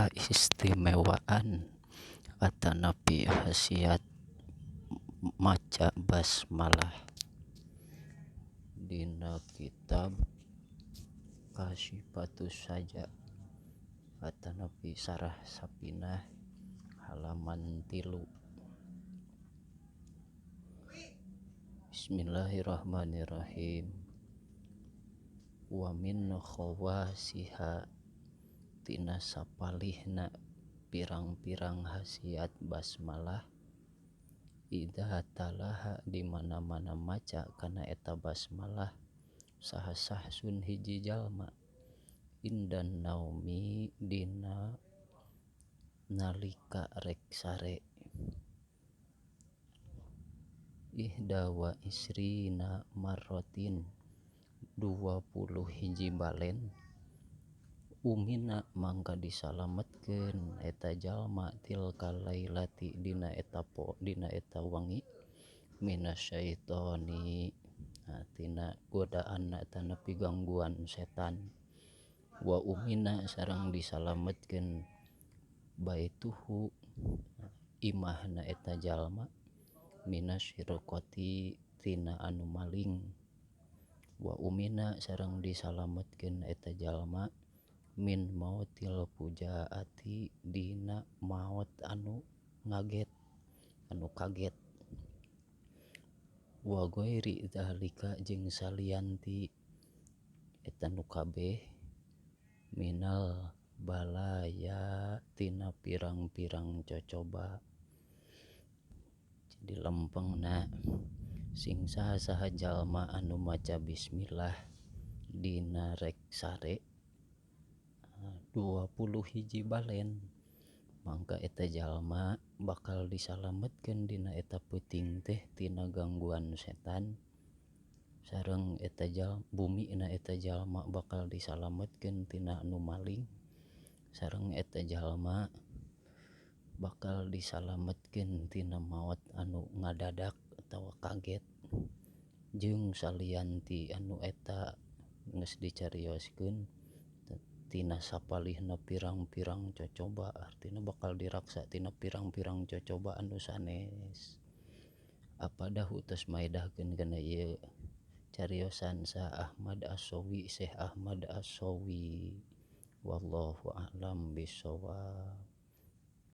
Kaistimewaan atanapi khasiat maca basmalah dina kitab Kasyifatus Saja atanapi Syarah Safinah halaman 3. Bismillahirrahmanirrahim. Wa min khawasiha tina sapalihna pirang-pirang khasiat basmalah idza talaha di mana-mana maca kana eta basmalah saha sahsun hiji jalma indan naumi dina nalika rek sare ihda wa isrina marrotin 21 balen umina mangka disalametkeun eta jalma tilka lailati dina eta po dina eta wengi minasyaitoni tina godaan atanapi gangguan setan wa umina sareng disalametkeun baituhu imahna eta jalma minasyirqati tina anu maling wa umina sareng disalametkeun eta jalma min mautil fujaati dina maot anu ngaget anu kaget wa ghairi dzalika jeung salianti eta nu kabeh minal balaya tina pirang-pirang cocoba. Jadi lempengna sing saha-saha jalma anu maca bismillah dina rek sare 21 balen mangka eta jalma bakal disalametkeun dina eta peuting teh tina gangguan setan sareng eta jalma bumina eta jalma bakal disalametkeun tina anu maling sareng eta jalma bakal disalametkeun tina maot anu ngadadak atawa kaget jeung salianti anu eta geus dicarioskeun tina sapalihna pirang-pirang cocoba artina bakal diraksa tina pirang-pirang cocoba anu sanes. Apadahu tos maedahkeun kana ieu cariosan Sa Ahmad As-Sawi Syekh Ahmad As-Sawi wallahu a'lam bissawab.